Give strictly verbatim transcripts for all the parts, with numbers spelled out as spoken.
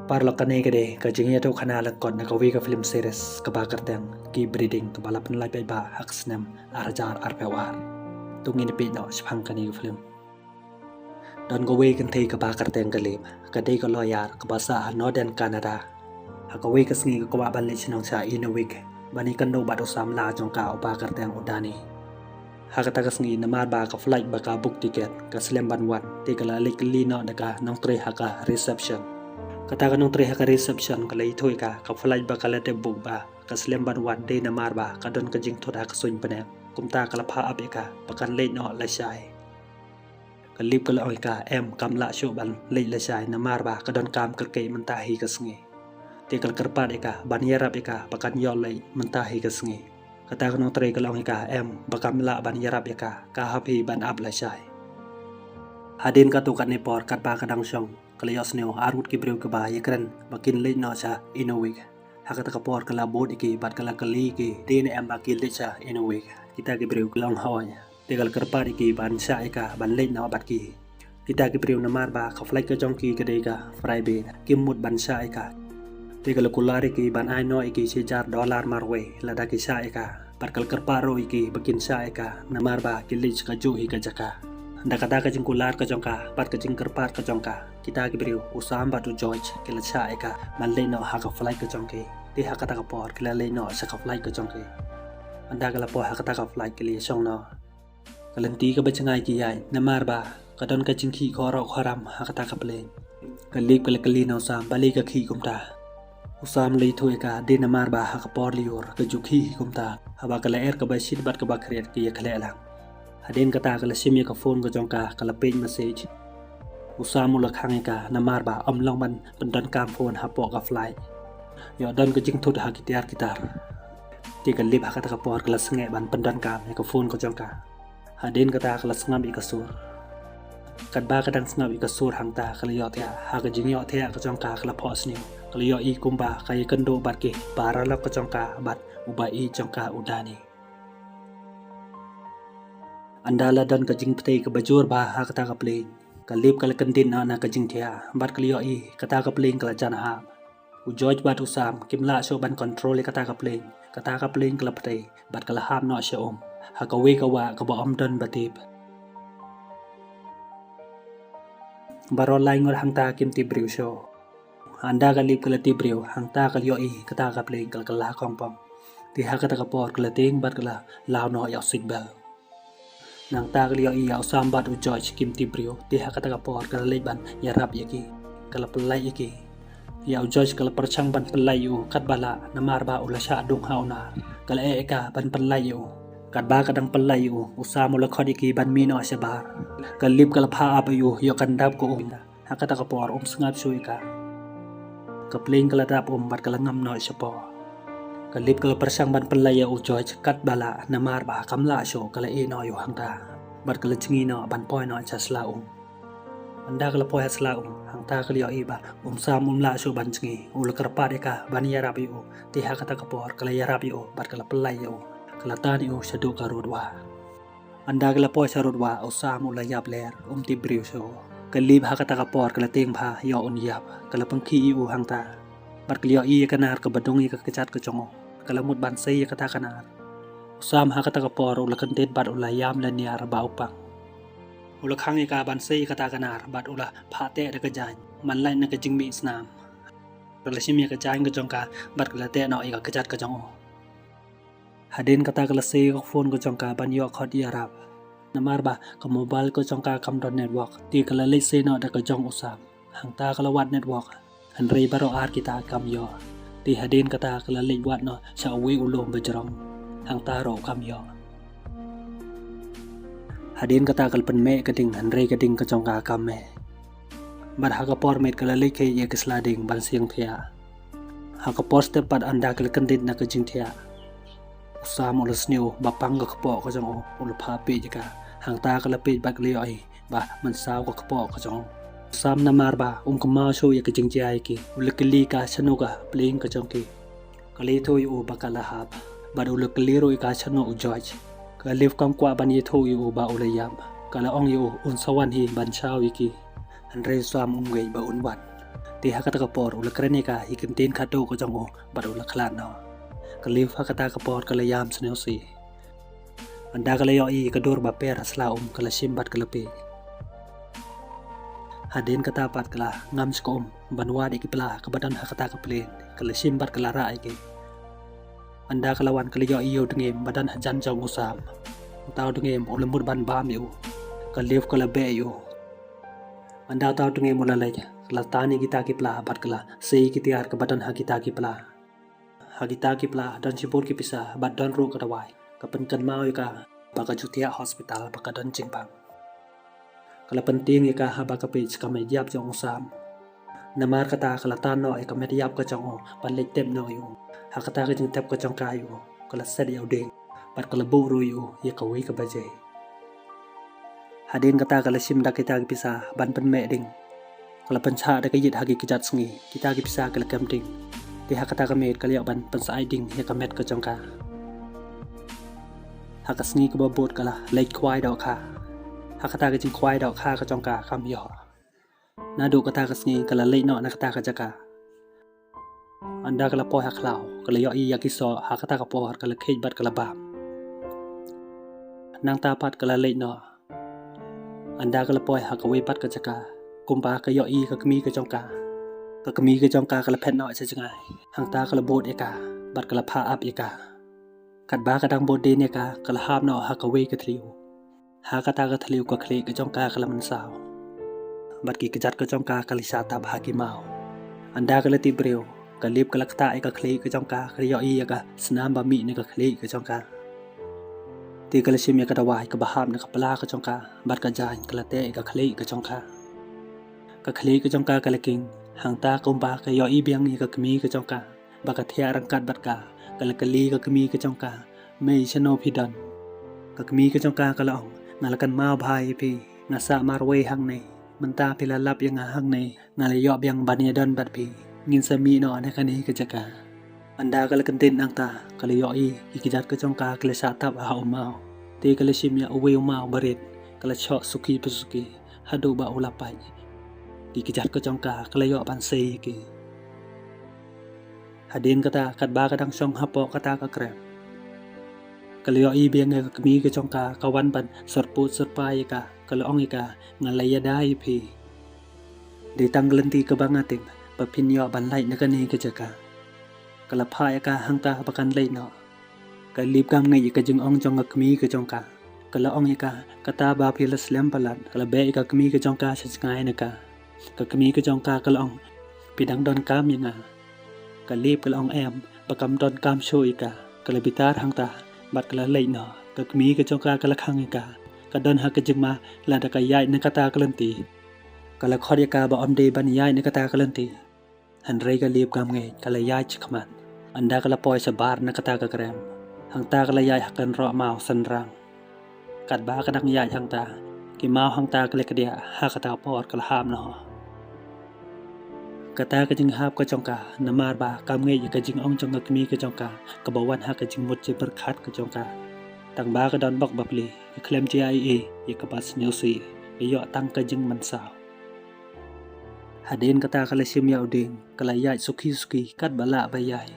Paralok, kane ka dei ka jingïathuhkhana lyngkot na kawei ka film series kaba kyrteng Keep Breeding, kaba la pynlait paidbah ha ka snem ar hajar arphew ar. To ngin ïa peit noh shaphang kane ka film. Don kawei ka kynthei kaba kyrteng ka Liv, ka dei ka lawyer kaba sah ha Northern Canada. Ha kawei ka sngi ka kwah ban leit shnong sha Inuvik ban ïakynduh bad u samla jong ka uba kyrteng u Dani. Ha kata ka sngi, namar ba ka flight ba ka book ticket ka slem ban wan, te ka la leit kylli noh da ka nongtrei ha ka reception. Kata ka nongtrei ha ka reception ka la ïathuh ïa ka, ka flight ba ka la dep book ba ka slem ban wan dei namar ba ka don ka jingthut ha ka suiñ bneng. Kumta ka la phah ap ïa ka ba kan leit noh lashai. Ka Liv ka la ong ïa ka, em, kam lah shuh ban leit lashai namar ba ka don kam kyrkieh mynta hi ka sngi. Te ka la kyrpad ïa ka ban ïarap ïa ka ba kan ïoh leit mynta hi ka sngi. Kata ka nongtrei ka la ong ïa ka, em, ba kam lah ban ïarap ïa ka, ka hap hi ban ap lashai. Hadien katto katne por, katba ka dang shong, ka la ïohsngew arngut ki briew kiba ïakren ba kin leit noh sha Inuvik. Ha kata ka por ka la bud ïa ki bad ka la kylli ïa ki, dei ne em ba kin leit sha Inuvik. Kita ki briew ki la ong hooid. Te ka la kyrpad ïa ki ban shah ïa ka ban leit noh bad ki. Kita ki briew, namar ba ka flight ka jong ki ka dei ka Friday, kim mut ban shah ïa ka. Te ka la kular ïa ki ban ai noh ïa ki shi hajar dollar marwei lada ki shah ïa ka. Bad ka la kyrpad ruh ïa ki ba kin shah ïa ka namar ba ki leit sha kajuh hi ka jaka. Da kata ka jingkular ka jong ka bad ka jingkyrpad ka jong ka, kita ki briew, u Sam bad u George, ki la shah ïa ka ban leit noh ha ka flight ka jong ki. Te ha kata ka por ki la leit noh sha ka flight ka jong ki. Ynda ka la poi ha kata ka flight, ki la ïashong noh. Ka lynti kaba jngai ki ïaid namar ba ka don ka jingkhih khoroh khoram ha kata ka plane. Ka Liv ka la kylli na u Sam balei ka khih kumta. U Sam u la ïathuh ïa ka, dei namar ba ha ka por lyiur ka ju khih hi kumta, haba ka la er kaba shit bad kaba khriat ka ïakhleh lang. Hadien kata ka la shim ïa ka phone ka jong ka, ka la peit message. U Sam u la khang ïa ka namar ba ym long ban pyndonkam phone hapoh ka flight. Ïoh don ka jingthut ha ki tiar ki tar. Te ka Liv ha kata ka por ka la sangeh ban pyndonkam ïa ka phone ka jong ka. Hadien kata ka la sngap ïa ka sur. Katba ka dang sngap ïa ka sur hangta, ka la ïohthiah. Ha ka jingïohthiah ka jong ka, ka la phohsniew. Ka la ïohi kumba ka ïakynduh bad ki paralok ka jong ka bad u ba ïeit jong ka, u Dani. Ynda la don ka jingpyrthei kaba jur bha ha kata ka plane, ka Liv ka la kyndit noh na ka jingthiah bad ka la ïohi kata ka plane ka la jan hap. U George bad u Sam kim lah shuh ban control ïa kata ka plane. Kata ka plane ka la pyrthei bad ka la hap noh sha um, ha kawei ka wah kaba ym don ba tip. Baroh lai ngut hangta kim tip briew shuh. Ynda ka Liv ka la tip briew, hangta ka la ïohi kata ka plane ka la kylla khongpong. Te ha kata ka por ka la tieng bad ka la law noh ïa u seat belt. Nangta ka la ïohi ïa u Sam bad u George kim tip briew, te ha kata ka por ka la leit ban ïarap ïa ki. Ka la pynlait ïa ki. Ïa u George ka la pyrshang ban pynlait ïa u katba lah, namar ba u la shah dung ha u nar. Ka la eh ïa ka ban pynlait ïa u. Katba ka dang pynlait ïa u, u Sam u la khot ïa ki ban mih noh shabar. Ka Liv ka la phah ap ïa u, ïoh kan dap ka um. Ha kata ka por um sngap shuh ïa ka. Ka plane ka la dap um bad ka la ngam noh shapoh. Ka Liv ka la pyrshang ban pynlait ïa u George katba lah, namar ba kam lah shuh, ka la ïeh noh ïa u hangta. Bad ka la jngi noh ban poi noh sha sla um. Ynda ka la poi ha sla um, hangta ka la ïohi ba um Sam um lah shuh ban jngi. U la kyrpad ïa ka ban ïarap ïa u. Te ha kata ka por ka la ïarap ïa u bad ka la pynlait ïa u. Ka la tan ïa u shaduh ka rud wah. Ynda ka la poi sha rud wah, u Sam u la ïap ler, um tip briew shuh. Ka Liv ha kata ka por ka la tieng bha, ïoh un ïap. Ka la pynkhih ïa u hangta. Bad ka la ïohi ïa ka nar kaba dung ïa ka kjat ka jong u. Ka la mut ban sei ïa kata ka nar. U Sam ha kata ka por u la kyndit bad u la ïam lynñiar ba u pang. U la khang ïa ka ban sei ïa kata ka nar bad u la phah teh da ka jaiñ, man lait na ka jingmih snam. Ka la shim ïa ka jaiñ ka jong ka bad ka la teh noh ïa ka kjat ka jong u. Hadien kata ka la sei ïa ka phone ka jong ka ban ïoh khot ïarap. Namar ba ka mobile ka jong ka kam don network, te ka la leit sei noh da ka jong u Sam. Hangta ka la wad network. Hynrei baroh ar kita kam ïoh. Te hadien kata ka la leit wad noh sha uwei u lum ba jrong. Hangta ruh kam ïoh. Hadien kata ka la pynmeh ka ding, hynrei ka ding ka jong ka kam meh. Bad ha ka por miet ka la leit khie ïa ki sla ding ban siang thiah. Ha ka por step pat ynda ka la kyndit na ka jingthiah, u Sam u la sniew ba pang ka kpoh ka jong u, u la phah peit ïa ka. Hangta ka la peit bad ka la ïohi ba mynsaw ka kpoh ka jong u. U Sam namar ba um kynmaw shuh ïa ka jingjia ïa ki, u la kylli ka shano ka plane ka jong ki. Ka la ïathuh ïa u ba ka la hap. Bad u la kylli ruh ïa ka shano u George. Ka Liv kam kwah ban ïathuh ïa u ba u la ïap. Ka la ong ïa u un sa wan hi ban shaw ïa ki. Hynrei u Sam um ngeit ba un wan. Te ha kata ka por u la kren ïa ka ïa ki ktien khadduh ka jong u bad u la khlad noh. Ka Liv ha kata ka por ka la ïam sngewsih. Ynda ka la ïohi ïa ka dur ba per ha sla um, ka la shim bad ka la pie. Hadien kata pat ka la ngam sha ka um ban wad ïa ki pla kaba don ha kata ka plane. Ka la shim bad ka la rah ïa ki. Ynda ka la wan ka la ïohi ïa u dngiem ba don hajan jong u Sam. Uta u dngiem u la mut ban bam ïa u. Ka Liv ka la beh ïa u. Ynda uta u dngiem u la leit, ka la tan ïa kita ki pla bad ka la sei ïa ki tiar kaba don ha kita ki pla. Ha kita ki pla don shibun ki pisa bad don ruh ka dawai ka pynkynmaw ïa ka ba ka ju thiah hospital ba ka don jingpang. Ka la pyntieng ïa ka haba ka peit sha ka met ïap jong u Sam. Namar kata ka la tan noh ïa ka met ïap ka jong u ban leit tep noh ïa u. Ha kata ka jingtep ka jong ka ïa u, ka la set ïa u dieng bad ka la buh ruh ïa u ïa kawei ka baje. Hadien kata ka la shim da kita ki pisa ban pynmeh dieng. Ka la pynshah da ka ïit ha ki kjat sngi, kita ki pisa ka la kem dieng. Te ha kata ka miet ka la ïoh ban pynshah dieng ïa ka met ka jong ka. Ha ka sngi kaba bud ka la leit khwai dohkha. Ha kata ka jingkhwai dohkha ka jong ka kam ïoh. Naduh kata ka sngi ka la leit noh na kata ka jaka. Ynda ka la poi ha khlaw ka la ïohi ïa ki soh ha kata ka por ka la khie bad ka la bam. Nangta pat ka la leit noh. Ynda ka la poi ha kawei pat ka jaka kumba ka ïohi ka kmie ka jong ka. Ka kmie ka jong ka ka la phet noh sha jngai. Hangta ka la bud ïa ka bad ka la phah ap ïa ka. Katba ka dang bud dien ïa ka ka la hap noh ha kawei ka thliew. Ha kata ka thliew ka khlieh ka jong ka ka la mynsaw. Bad ki kjat ka jong ka ka la shah tap ha ki maw. Ynda ka la tip briew ka Liv ka la ktah ïa ka khlieh ka jong ka, ka la ïohi ïa ka snam ba mih na ka khlieh ka jong ka. Te ka la shim ïa ka dawai kaba hap na ka pla ka jong ka bad ka jaiñ ka la teh ïa ka khlieh ka jong ka. Ka khlieh ka jong ka ka la king. Hangta kumba ka ïohi biang ïa ka kmie ka jong ka ba ka thiah ryngkat bad ka, ka la kylli ka kmie ka jong ka, "Mei, shano phi don?" Ka kmie ka jong ka ka la ong, "Nga la kynmaw bha ïa phi, nga sah marwei hangne. Mynta phi la lap ïa nga hangne, nga la ïoh biang ban ïadon bad phi. Ngin sa mih noh na kane ka jaka." Ynda ka la kyntien nangta ka la ïohi ki kjat ka jong ka ka la shah tap ha u maw. Te ka la shim ïa uwei u maw barit, ka la shoh suki pa suki haduh ba u la pait. Ki kjat ka jong ka ka la ïoh ban sei ïa ki. Hadien kata katba ka dang shong hapoh kata ka krem, ka la ïohi biang ïa ka kmie ka jong ka ka wan ban syrpud syrpai ïa ka, ka la ong ïa ka, "Nga la ïada ïa phi. Dei tang ka lynti kaba nga tip ba phin ïoh ban lait na kane ka jaka." Ka la phah ïa ka hangta ba kan leit noh. Ka Liv kam ngeit ïa ka jingong jong ka kmie ka jong ka. Ka la ong ïa ka, "Kata ba phi la slem palat." Ka la beh ïa ka kmie ka jong ka sha jngai na ka. Ka kmie ka jong ka ka la ong, "Phi dang donkam ïa nga?" Ka Liv ka la ong, "Em, ba kam donkam shuh ïa ka." Ka la bitar hangta bad ka la leit noh. Ka kmie ka jong ka ka la khang ïa ka. Ka don ha ka jingma lada ka ïaid na kata ka lynti. Ka la khot ïa ka ba ym dei ban ïaid na kata ka lynti. Hynrei ka Liv kam ngeit, ka la ïaid shakhmat. Ynda ka la poi shabar na kata ka krem, hangta ka la ïaid ha ka kynroh maw synrang. Katba ka dang ïaid hangta, ki maw hangta ka la kdiah, ha kata ka por ka la hap noh. Kata ka jinghap ka jong ka namar ba kam ngeit ïa ka jingong jong ka kmie ka jong ka kaba wan ha ka jingmut jingpyrkhat ka jong ka. Tang ba ka don bok bapli, ka khlem jia ei ei ïa kaba sngewsih, ka ïoh tang ka jingmynsaw. Hadien kata ka la shim ïa u dieng, ka la ïaid suki suki katba lah ba ïaid.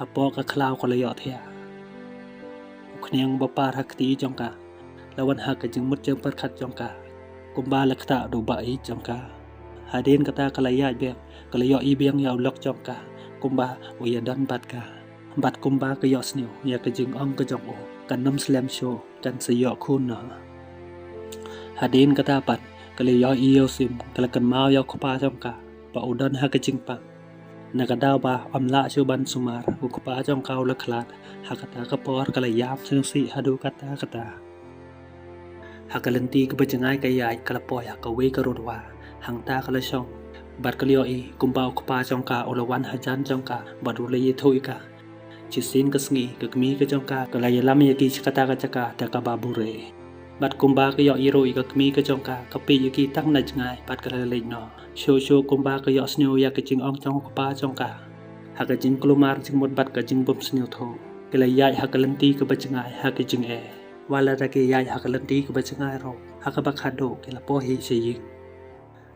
Hapoh ka khlaw ka la ïohthiah. U khñiang ba par ha kti jong ka la wan ha ka jingmut jingpyrkhat jong ka, kumba la ktah da u ba ïeit jong ka. Hadien kata ka la ïaid biang, ka la ïohi biang ïa u lok jong ka, kumba u ïadon bad ka. Bad kumba ka ïohsngew ïa ka jingong ka jong u, kan ym slem shuh, kan sa ïoh khun noh. Hadien kata pat ka la ïohi ïa u Sim, ka la kynmaw ïa u kpa jong ka ba u don ha ka jingpang. Na ka daw ba ym lah shuh ban sumar, u kpa jong ka u la khlad. Ha kata ka por ka la ïam sngewsih haduh katta katta. Ha ka lynti kaba jngai ka ïaid ka la poi ha kawei ka rud wah. Hangta ka la shong bad ka la ïohi kumba u kpa jong ka u la wan hajan jong ka bad u la ïathuh ïa ka. Shisien ka sngi ka kmie ka jong ka ka la ïalam ïa ki sha kata ka jaka da kaba buhrieh. Bad kumba ka ïohi ruh ïa ka kmie ka jong ka, ka peit ïa ki tang na jngai bad ka la leit noh. Shuh shuh kumba ka ïohsngew ïa ka jingong jong u kpa jong ka, ha ka jingkulmar jingmut bad ka jingbymsngewthuh, ki la ïaid ha ka lynti kaba jngai ha ka jingeh. Wat la da ki ïaid ha ka lynti kaba jngai ruh, ha kaba khadduh ki la poi hi sha ïing.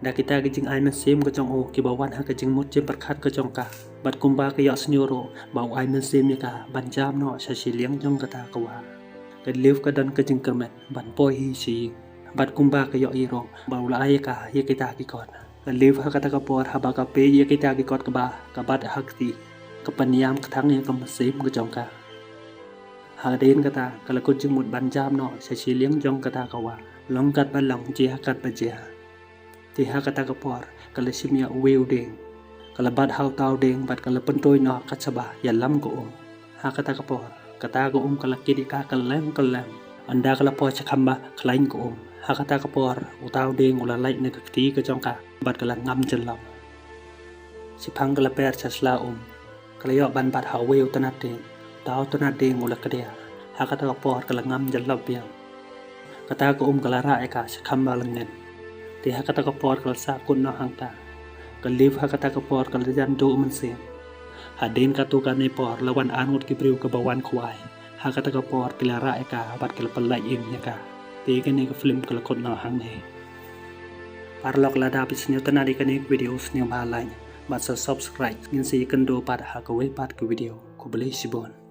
Da kita ki jingai mynsiem ka jong u kiba wan ha ka jingmut jingpyrkhat ka jong ka, bad kumba ka ïohsngew ruh ba u ai mynsiem ïa ka ban jam noh sha shiliang jong kata ka wah, ka Liv ka don ka jingkyrmen ban poi hi sha ïing. Bad kumba ka ïohi ruh ba u la ai ïa ka ïa kita ki kot, ka Liv ha kata ka por haba ka peit ïa kita ki kot kaba ka bat ha kti, ka pynïam kthang ïa ka mynsiem ka jong ka. Hadien kata ka la kut jingmut ban jam noh sha shiliang jong kata ka wah, long katba long, jia katba jia. Te ha kata ka por ka la shim ïa uwei u dieng, ka la bat ha uta u dieng bad ka la pyntuid noh kat shaba ïalam ka um. Ha kata ka por kata ka um ka la kit ïa ka kylleng kylleng. Ynda ka la poi shakhmat ba khlaiñ ka um, ha kata ka por uta u dieng u la lait na ka kti ka jong ka bad ka la ngam jyllop. Shaphang ka la per sha sla um, ka la ïoh ban bat ha uwei u tnat dieng. Uta u tnat dieng u la kdiah. Ha kata ka por ka la ngam jyllop biang. Kata ka um ka la rah ïa ka shakhmat ba la ngeit. Te ha kata ka por ka la sah kut noh hangta. Ka Liv ha kata ka por ka la jan duh mynsiem. Hadien katto katne por la wan ar ngut ki briew kiba wan khwai. Ha kata ka por ki la rah ïa ka bad ki la pynlait im ïa ka. Te kane ka film ka la kut noh hangne. Paralok, lada phi sngewtynnad ïa kane ka video, sngewbha like bad sa subscribe. Ngin sa ïakynduh pat ha kawei pat ka video. Khublei shibun.